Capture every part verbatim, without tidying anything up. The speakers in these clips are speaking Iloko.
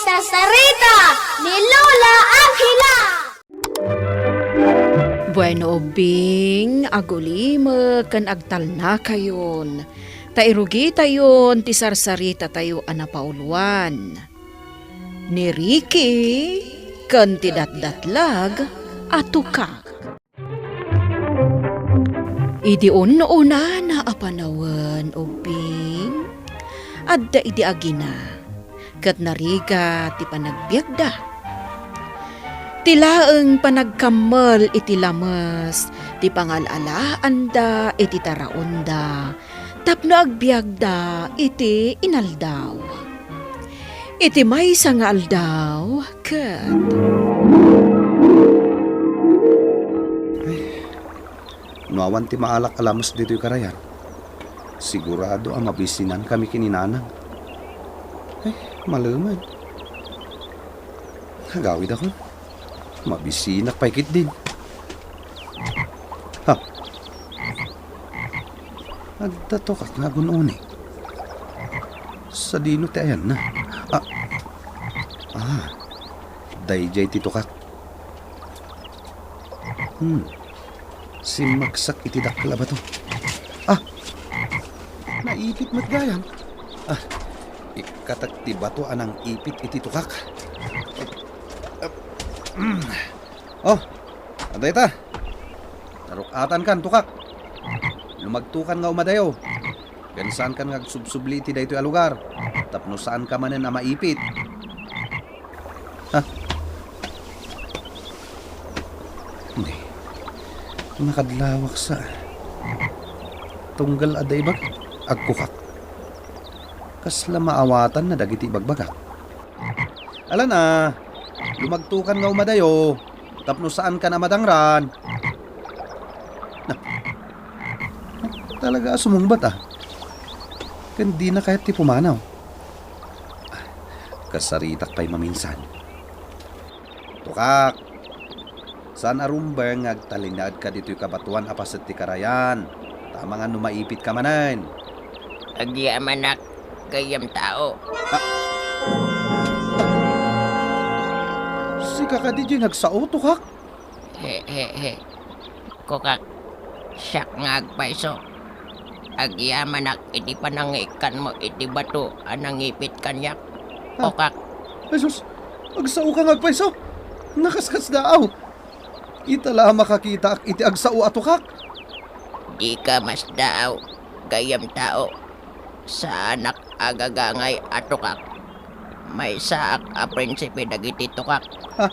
Sarsarita ni Lola Angela. Bueno, ubbing, agulimek ken agtalnakayon, ta irugitayon ti sarsaritatayo a napauluan. Ni Ricky ken ti datdatlag a tukak. Idi un-unana a panawen, ubbing, adda idi agina, ket narigat ti panagbiagda. Ti laeng panagkammel iti lames ti pangal-alaanda iti taraonda tapno agbiagda iti inaldaw. Iti maysa nga aldaw, ket Ay, no awan ti maalak a lames ditoy karayan, sigurado a mabisinankami ken ni Nanang. Ay, malemed. Agawidakon. Mabisinak pay ketdin. Ha? Adda tukak nga agun-uni. Sadino ti ayanna? Ah. Ah. Daydiay ti tukak. Hmm. Simmagsak iti dakkel a bato. Ah! Naipit met gayam. Ah, ikkatak ti bato a nangipit iti tukak. Oh, adda ita. Naruk-atankan, tukak. Lumagtokan nga umadayo. Ken saankan nga agsubsubli iti daytoy a lugar, tapno saanka manen a maipit. Ha? Hindi. Nakadlawak sa. Tunggal adda ibag, agkukak. Kasla maawatanna dagiti ibagbagak. Alan a, lumagtokan nga umadayo, tapno saankan a madangran. Na, talaga a sumungbat a. Ken dina kayat ti pumanaw. Kasaritak pay maminsan. Tukak, saan a rumbeng nga agtalinaedka ditoy kabatoan a paset ti karayan, ta amangan no maipitka manen. Agyamanak, gayyem tao. Ah. Sika kadi diay nagsao, tukak? He, he, he. Kukak, siak nga agpayso. Agyamanak iti panangiikkanmo iti bato a nangipit kaniak. Ah. Kukak. Jesus, agsaoka nga agpayso? Nakaskasdaaw. Ita la a makakitaak iti agsao a tukak. Dika masdaaw, gayyem tao. Saanak a gagangay a tukak. Maysaak a prinsipe dagiti tukak. Ha?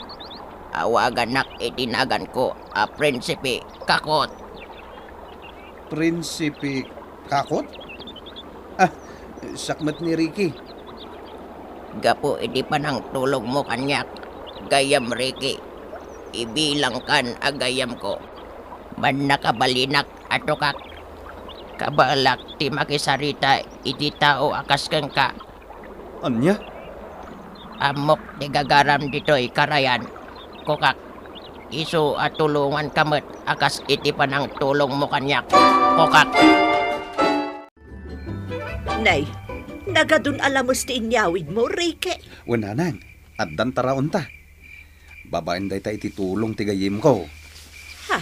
Awagannak iti naganko a Prinsipe Kakot. Prinsipe Kakot? Ah, siak met ni Ricky. Gapu iti panangtulongmo kaniak, gayyem Ricky, ibilangkan a gayyemko. Mannakabalinak a tukak. Kabaelak ti makisarita iti tao a kas kenka. Ania? Ammok ti gagaram ditoy karayan, kukak. Isu a tulonganka met a kas iti panangtulongmo kaniak, kukak. Nay, nagadun a lames ti inyawidmo, Ricky. Wen, nanang, addan taraonta. Babaen dayta iti tulong ti gayyemko. Ha?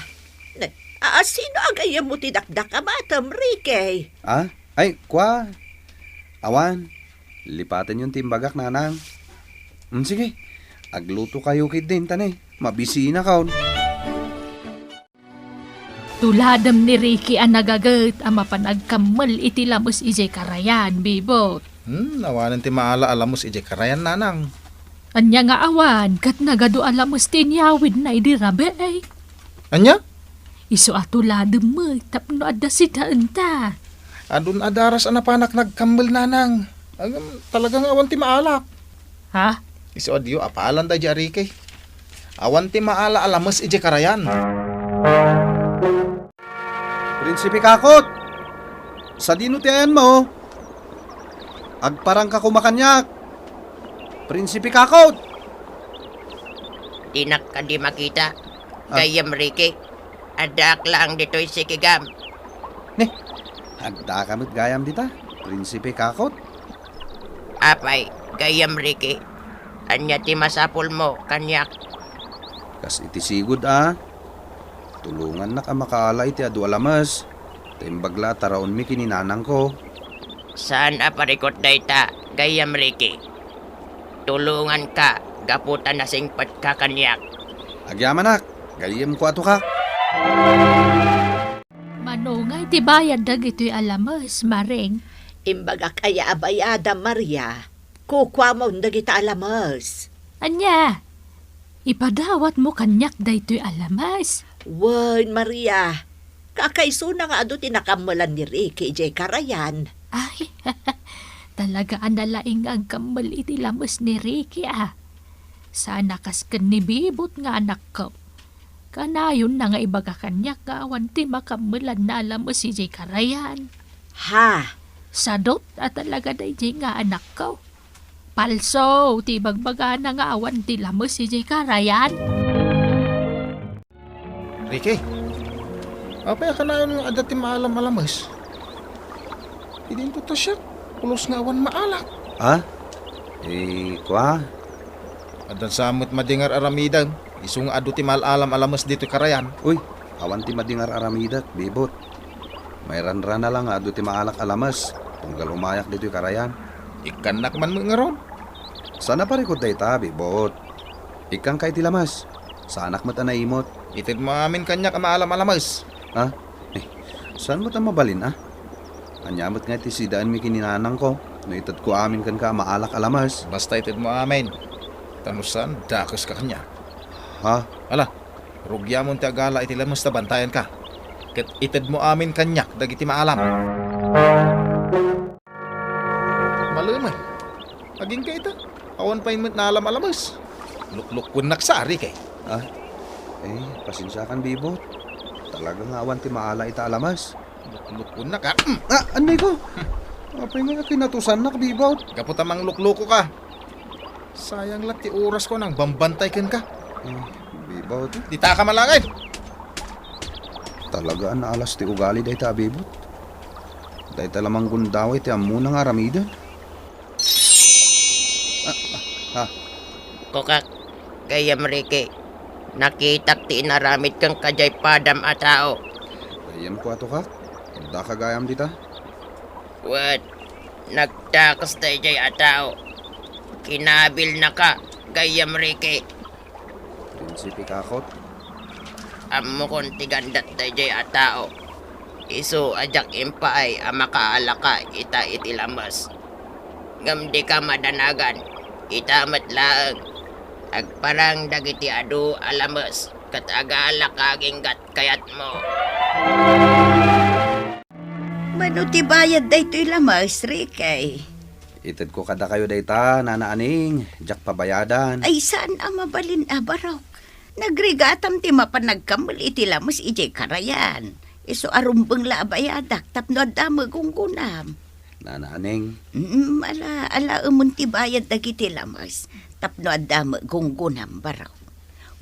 Ne, a, sino a gayyemmo ti dakdak a matem, Ricky? Ah? Ay, kua? Awan. Lipatenyon ti imbagak, nanang. Mm, sige. Aglutokayo ketdin, ta ne, mabisinakon. Tuladem ni Ricky a nagaget a mapan agkammel iti lames idiay karayan, Bibot. Hmm, awanen ti maala a lames idiay karayan, nanang. Ania nga awan, ket nagadu a lames ti inyawidna idi rabii. Ania? Isu a tuladem met tapno adda sidaenta. Adun a daras a napanak nagkammel, nanang. Agam, talaga nga awan ti maalak. Ha? Isu a diyo a paalan daydiay a Ricky. Awan ti maala a lames idiay karayan. Prinsipe Kakot! Sadino ti ayanmo? Agparangka koma kaniak. Prinsipe Kakot! Dinak kadi makita, Ah. Gayyem Ricky. Addaak laeng ditoy sikigam. Ne, addaka met gayam dita, Prinsipe Kakot? Apay, gayyem Ricky. Ania ti masapulmo kaniak? Kas iti sigud a, tulongannak a makaala iti adu a lames, ta imbag la a taraonmi ken ni nanangko. Saan a parikut dayta, gayyem Ricky. Tulonganka gapu ta nasingpetka kaniak. Agyamanak, gayyemko a tukak. Mano ngay ti bayad dagitoy a lames, Maring? Imbagak aya a bayadam, Maria. Kukuamon dagita a lames. Ania? Ipadawatmo kaniak daytoy a lames? Wen, Maria. Kakaisuna nga adu ti nakammelan ni Ricky idiay karayan. Ay, talaga a nalaing nga agkammel iti lames ni Ricky, a. Saan a kas ken ni Bibot nga anakko. Kanayonna nga ibaga kaniak nga awan ti makammelanna a lames idiay karayan. Ha? Sadut a talaga daydiay nga anakko. Palso ti ibagbagana nga awan ti lames idiay karayan. Ricky, apay a kanayon nga adda ti maalam a lames? Idinto ta siak, pulos nga awan maalak. Ha? Eh, kua? Addan sa met madi nga ar-aramidem, isu nga adu ti maal-alam a lames ditoy karayan. Uy, awan ti madi nga ar-aramidek, Bibot. Mairanrana la nga adu ti maalak a lames, tunggal umayak ditoy karayan. Ikkannak man met ngarud. Saan a parikut dayta, Bibot. Ikkanka iti lames. Saanak met a naimut. Itedmo amin kaniak a maalam a lames. Ha? Eh, saan met a mabalin, a? Ania met nga iti sidaenmi ken ni nanangko no itedko amin kenka a maalak a lames? Basta itedmo amin. Ta no saan, dakeska kaniak. Ha? Ala, rugiamon ti agala iti lames ta bantayanka. Ket itedmo amin kaniak dagiti maalam. Malem, eh. Agingga ita. Awan pay met naalam a lames. Luklukwennak sa, Ricky. Ah? Eh, pasensiakan, Bibot. Talaga nga awan ti maala ita a lames. Luklukwennak, ah. Mm. Ah, anay ko? Apay nga kinatusannak, Bibot? Gapu ta mangluklukoka. Sayang la ti orasko a nangbambantay kenka. Ah, Bibot. Ditaka malaengen. Talaga a naalas ti ugali dayta a Bibot. Dayta la manggundaway ti ammona nga aramiden. Ah, ah, ha? Kukak, gayyem Ricky, nakitak ti inaramid kenka diay padam a tao. Gayyemko a tukak, addaka gayam dita? Wen, nagdakes daydiay a tao. Kinabilnaka, gayyem Ricky. Prinsipe Kakot. Ammokon ti gandat daydiay a tao. Isu a diak impaay a makaalaka ita iti lames. Ngem dika madanagan, ita met laeng. Agparang dagiti adu a lames ket agalaka aginggat kayatmo. Mano ti bayad daytoy lames, Ricky? Itedko kadakayo dayta, Nana Aning, diak pabayadan. Ay, saan a mabalin a barok. Nagrigatam ti mapan nagkammel iti lames idiay karayan. Isu a rumbeng la a bayadak tapno adda met gunggonam. Nana Aning. Mm, ala, alaemon ti bayad dagiti lames tapno adda met gunggonam, barok.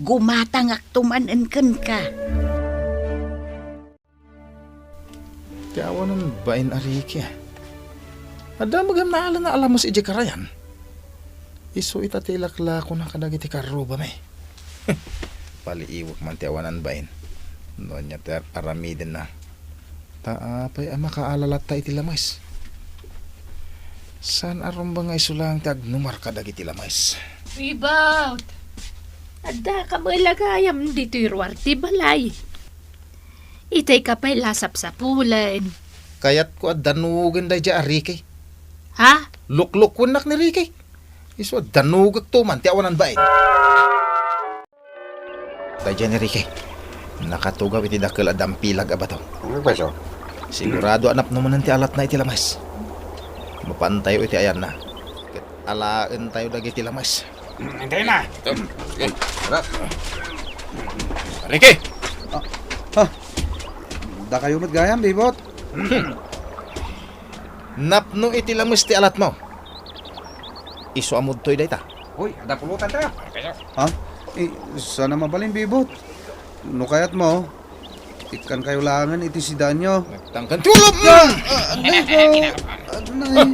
Gumatangakto manen kenka. Ti awanan bain a Ricky, a. Adda met gayam naalan a lames idiay karayan. Isu ita ti ilaklakona kadagiti karrubami. Paliiwek man ti awanan bain. No ania ti ar-, aramidenna. Ta apay a makaala latta iti lames? Saan a rumbeng nga isu laeng ti agnumar kadagiti lames. Wibaut! Addaka met la gayam ditoy ruar ti balay. Itay ka pay la sapsapulen. Kayatko a danugen daydiay a Ricky. Ha? Luklukwennak ni Ricky. Isu a danugekto man ti awanan bain. Daydiay ni Ricky. Nakatugaw iti dakel a dampilag a bato. Ano ba siya? Sigurado a napno manen ti alatna iti lames. Mapantayo iti ayanna. Ket alaentayo dagiti lames. Hintay na. Ricky! Ah, ah. Dakayo met gayam, Bibot. Napno iti lames ti alatmo. Isu a mudtoy dayta. Hoy, adda pulutan ta. Ha? Eh, saan a mabalin, Bibot. No kayatmo, ikkankayo laengen iti sidaenyo. Nagtangkan ti ulom! Ah, ah, anay ko. Anay.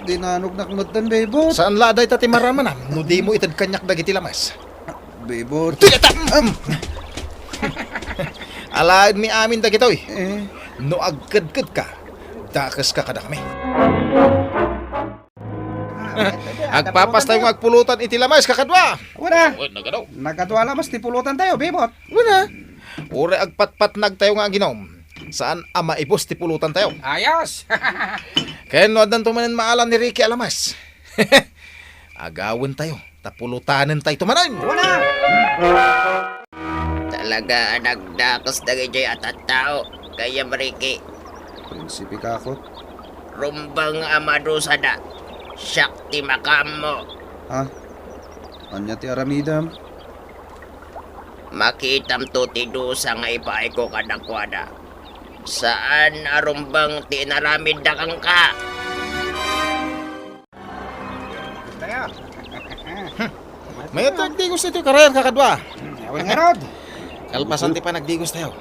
Tinanognak metten, Bebot. Saan la dayta ti maramanam no dimo ited kaniak dagiti lames? Bebot. Tuyata! Am! Alaenmi amin dagitoy. Eh. No agkedkedka, dakeska kadakami. Agpapas tayo nga agpulutan iti lames, kakadua. Wala. Wala, nagado. Nagado a lames ti pulutan tayo, Bebot. Wala. Uray agpatpatnag tayo nga aginom. Saan a maibus ti pulutan tayo. Ayos! Ken no addanto manen maalan ni Ricky a lames, agawen tayo, ta pulutanen tayo manen. Wala! Talaga a nagdakes dagiti a tattao, gayyem Ricky. Prinsipe Kakot. Rumbeng a madusada, siak ti makaammo. Ha? Ania ti aramidem? Makitamto ti dusa nga ibaayko kadakuada. Saan a rumbeng ti inaramidda kenka. Tayo. Mayat ti agdigos ditoy karayan, kakadua. Hmm, awan ngarud. Kalpasan ti panagdigos tayo,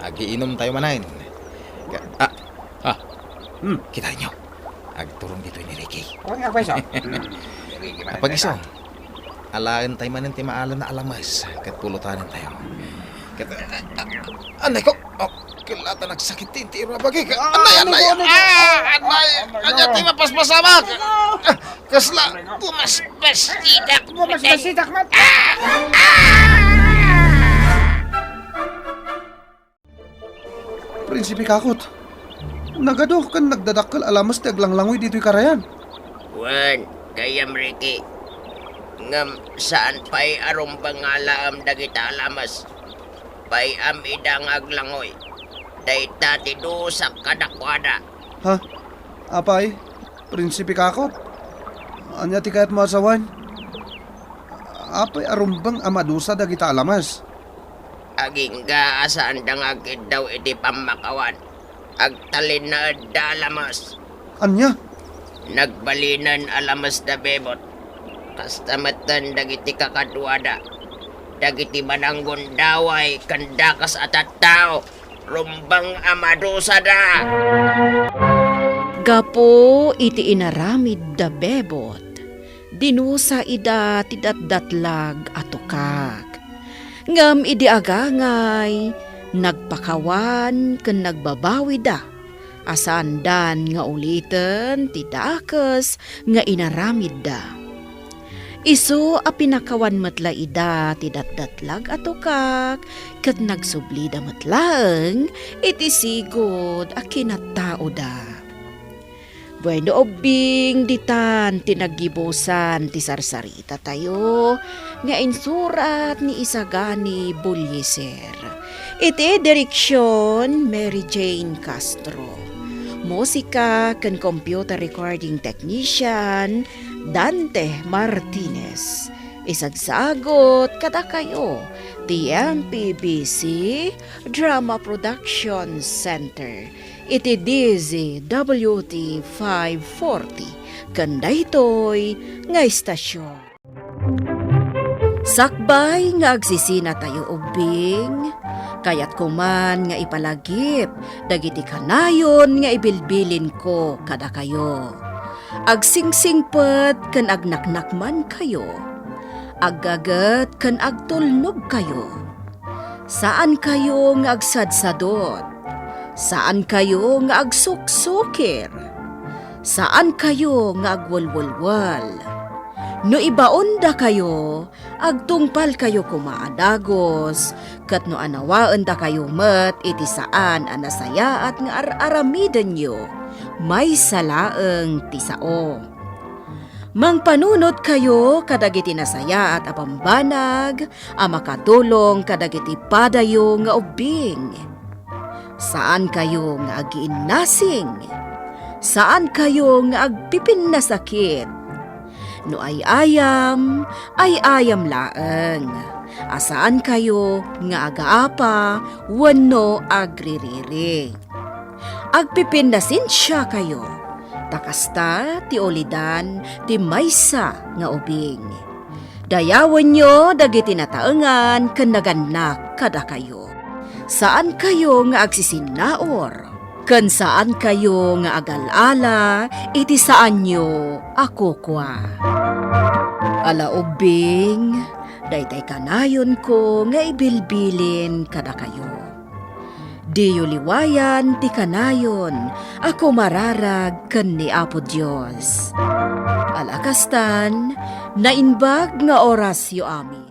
agiinom tayo manen. Ka-, ah, ah. Hmm. Kita niyo. Agturong ditoy ni Ricky. Awan nga, paiso. Hmm. Ricky, manen Pag-iso. Tayo. Alaen tayo manen ti maalan a lames, ket pulutanen tayo. Ket, ah, ah, anay ko, oh, kelata nagsakit ti, ti iro a bagi. Ah, anay, anay, anay ko, anay ko. Ah, anay, ah, anay, anay, ti mapaspasamak. Anay ko. Ah, kasla, pumaspas ti dak. Pumaspas ti dak, mat. Ah, ah! Prinsipe Kakot, nagadu ken nagdadakkel a lames ti aglanglangoy ditoy karayan. Wen, gayyem Ricky, ngem saan pay a rumbeng nga alaem dagita a lames. Pay-am ida nga aglangoy. Dayta ti dusak kadakuada. Ha? Apay, Prinsipe Kakot? Ania ti kayatmo a sawen? Apay a rumbeng a madusa dagita a lames? Agingga a saanda nga agkiddaw iti pammakawan, agtalinnaedda a lames. Ania? Nagbalinen a lamesda, Bebot. Kasta metten dagiti kakaduada, dagiti mananggundaway ken dakes a tattao, rumbeng a madusada. Gapu iti inaramidda, Bebot, dinusa ida ti datdatlag a tukak. Ngem idi agangay, nagpakawan ken nagbabawida a saandan nga uliten ti dakes nga inaramidda. Isu a pinakawan met la ida ti datdatlag a tukak ket nagsublida met laeng iti sigud a kinataoda. Bueno, ubbing ditan ti naggibusan ti sarsarita tayo nga insurat ni Isagani Bullieser. Iti direksion, Mary Jane Castro. Musika ken computer recording technician, Dante Martinez. Isagsagot kadakayo ti M P B C Drama Production Center iti D Z W T five forty ken daytoy nga istasyon. Sakbay nga agsisina tayo ubbing, kayatko man nga ipalagip dagiti kanayon nga ibilbilinko kadakayo. Agsingsingpet ken agnaknakmankayo. Aggaget ken agtulnogkayo. Saankayo nga agsadsadot. Saankayo nga agsuksukir. Saankayo nga agwelwelwel. No ibaondakayo, agtungpalkayo koma a dagus, ket no anawaendakayo met iti saan a nasayaat nga ar-aramidenyo, maysa laeng ti sao. Mangpanunotkayo kadagiti nasayaat a bambanag a makatulong kadagiti padayo nga ubbing. Saankayo nga agiinnasing. Saankayo nga agpipinnasakit. No ay-ayam, ay-ayam laeng. A saankayo nga agaapa wenno agririri. Agpipinnasensiakayo, ta kasta ti ulidan ti maysa nga ubing. Dayawenyo dagiti nataengan ken nagannak kadakayo. Saankayo nga agsisinnaur. ken saankayo nga agal-ala iti saanyo a kukua. Ala ubbing, daytay kanayonko nga ibilbilin kadakayo. Diyo liwayan ti kanayon a kumararag ken ni Apo Dios. Ala kastan, naimbag nga orasyo amin.